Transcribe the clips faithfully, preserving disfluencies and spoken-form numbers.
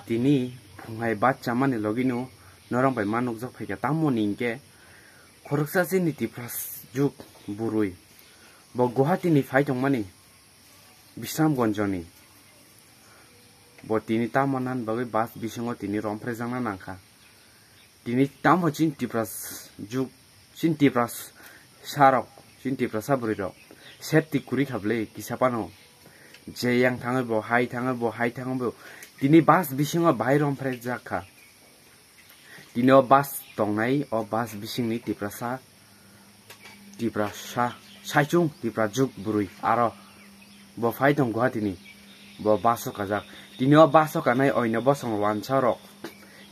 Tini phunghai bat chamani logino norong bai ma nukjak phaikha, tamo ni hinkhe khoroksa chini Tipra juk burui bo Guwahati ni phai tongmani Bisramganj ni. Bo tini tamo nan bagwi bus bisingo tini romphrejakna nangkha. Tini tamo chini Tipra juk, chini Tipra sarok, chini Tiprasa bwrwi rok safety kwrwi kha bwle kisa phano. Je yang thangwi bo, hai thangwi bo, hai thangwi bo. Tini bus bisingo bahai romphrejakha. Tini o bus tongnai, o bus bisingni Tiprasa, Tiprasa, saichung Tipra juk bwrwi aro bo phai tong Guwahati ni, bo bus o kajak. Tini o bus o kanai oino bosong wansa rok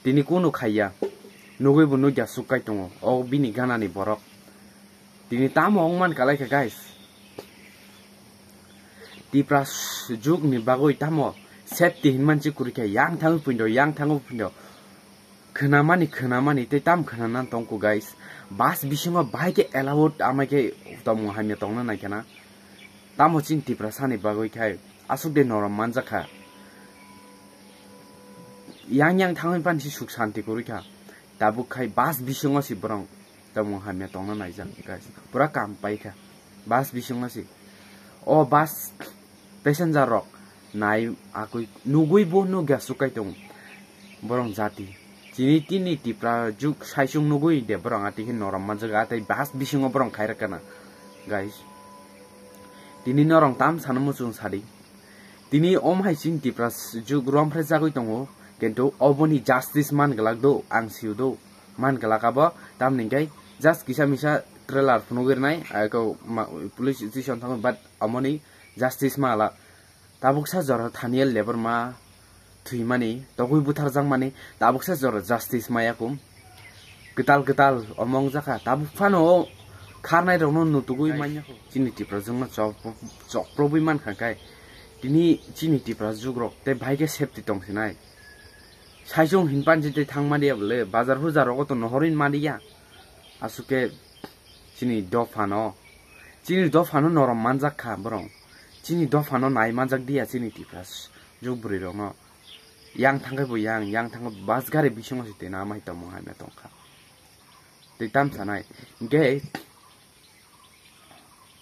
tini kunu khaiya, nugwi bo nugya suk kai tongo o bini gana ni borok. Tini tamo wng man kalai kha, guys? Tipra s-, juk ni bagwi tamo safety hinman chi kwrwi kha, yang thangwi puindo, yang thangwi puindo. Khwnamani, khwnamani, tei tam khwnana tongkho, guys. Bus bisingo bahai khe allowed, amai khe tongmung hamya tongna nai khana. Tamo chini Tiprasa ni bagwi khai aswk de norom manjak kha. Yang yang thangwi pan si suk santi kwrwi kha. Tabuk khai bus bisingo si borong tongmung hamya tongna naijak, guys. Pura kam paikha bus bisingo si. O bus passenger rok nai akui nugui bo nugya sukai tong borong jati. Chini tini Tipra juk saichung nugui de borong ati khe norom manjak, a tei bus bisingo borong khairak kana, guys. Tini norong tam sana muchung sadi. Tini om hai chini Tipra juk romphre jagui tongo, kintu oboni justice man glak do, ang siu do, man glak abo, tamni hingke just kisa misa trailer phunugwi rwnai, ako ma-, police station thango, but omoni justice ma ala. Tabuksa jora Thaniel Debbarma thwimani, togwi butharjakmani, tabuksa jora justice maya kum. Kwtal kwtal omong jakha, tabuk phano o kharnai rokno nutugwi manya kho. Chini Tipra jwngno chok, chokprobwi mankha khe, tini chini Tipra jugrok tei bahai khe safety tong sinai. Saichung hinpan je tei thangmani ya bole, bazar hujar rogo to nohorwi mani ya. Aswk khe chini dophano, chini dophano norom manjak kha borong. Chini dophano nai manjak diya chini Tipra s-, juk bwrwi rokno. Yang thangkhe bo yang, yang thangkhe bus gari bisingo se tena amai tongmung hamya tongkha. Tei tam sanai. Hingke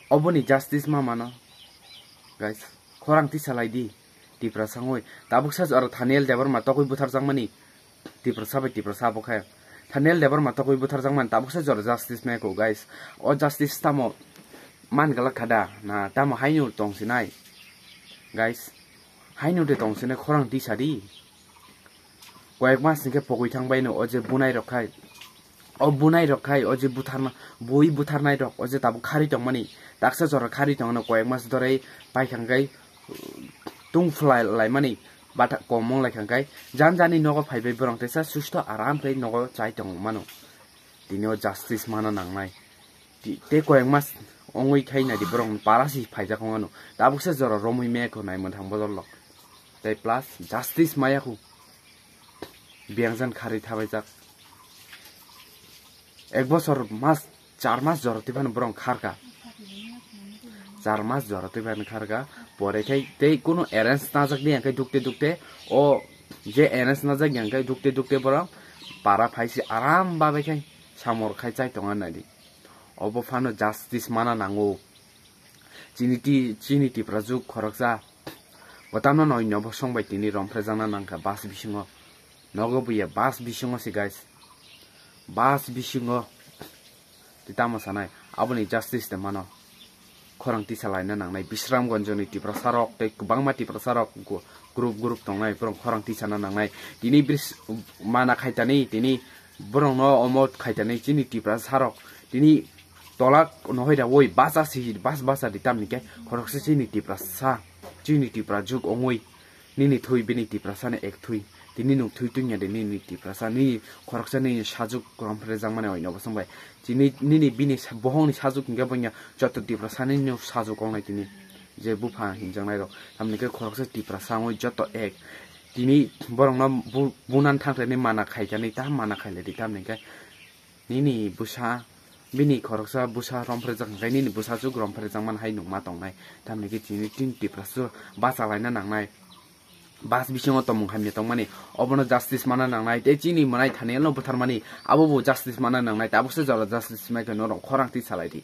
oboni justice ma mano, guys. Khorang tisa lai di, Tiprasa wngwi. Tabuksa aro Thaniel Debbarma togwi butharjakmani, Tiprasa bai Tiprasa abo khe. Thaniel Debbarma togwi butharjakmani tabuksa jora justice maya kho, guys. O justice tamo man glak kha da, na tamo haino tong sinai, guys. Haino de tong sinai khorang tisa di. Koyek mas hingke pogwi thang bai no o je bunai rok khai. O bunai rok khai, o je butharma, bui butharnai rok, o je tabuk kharwi tongmani, taksa jora kharwi tongmani, koyek mas dorei pai khang kai, tung phlai laimani, bata kom wng lai khang kai, jan jani nogo phai bai borong teisa susto aram khe nogo chai tong mano. Tini o justice mana nangnai. Ti-, tei koyek mas wngwi khai nai di borok para si phaijak wng mano. Tabuk se jora romwi me kho nai mwthang bodol rok. Tei plus justice maya khu. Biyangjan kharwi thabaijak. Ek bosor mas, char mas jora twi phano borok kharka. Char mas jora twi phano kharka. Pore khai tei kunu arrange najak di hingke dukte dukte o je arrange najak hingke dukte dukte borok para phai si aram babai khai samor khai chai tonga nai di. Obo phano justice mana nango. Chini ti, chini Tipra juk khoroksa. Bo tamno noi no bosong bai tini romphrejakna nangkha bus bisingo. Nogo buya bus bisingo se guys. Bus bisingo. Ti tamo sanai. Aboni justice de mano. Khorang tisa laina nangnai. Bisramganj ni Tiprasa rok tei kwbangma Tiprasa rok gu-, group group tongnai. Borok khorang tisana nangnai. Tini bris mana khaitani tini borokno omo khaitani chini Tiprasa rok. Tini tolak nohoi da woi basa si bas basa di tamni khe khoroksa chini Tiprasa, chini Tipra juk ongoi nini thui bini Tiprasa ni ek thui tini nuk thui tunya de nini Tiprasa nini khoroksa nini sajuk romphre jangmani oino bosong bai chini nini bini sa-, bohong ni sajuk hingke bonya joto Tiprasa nini sajuk ongnai tini je bupha hinjaknai rok tamni khe khoroksa Tiprasa ongoi joto ek tini borokno bu-, bunan thangkhe ni mana khaikani ta mana khailai di tamni khe Nini bwsa, bini khoroksa bwsa romphrejakha khe nini bwsa juk romphrejakmani hai nukma tongnai. Tamni khe chini tin Tiprasa juk bacha laina nangnai. bus bisingo tongmung hamya tongmani, obono justice mana nangnai, tei chini mwnai thani ano bwtharmani, abo bo justice mana nangnai, tabukse jora justice mai khe norok khorang twi salai di.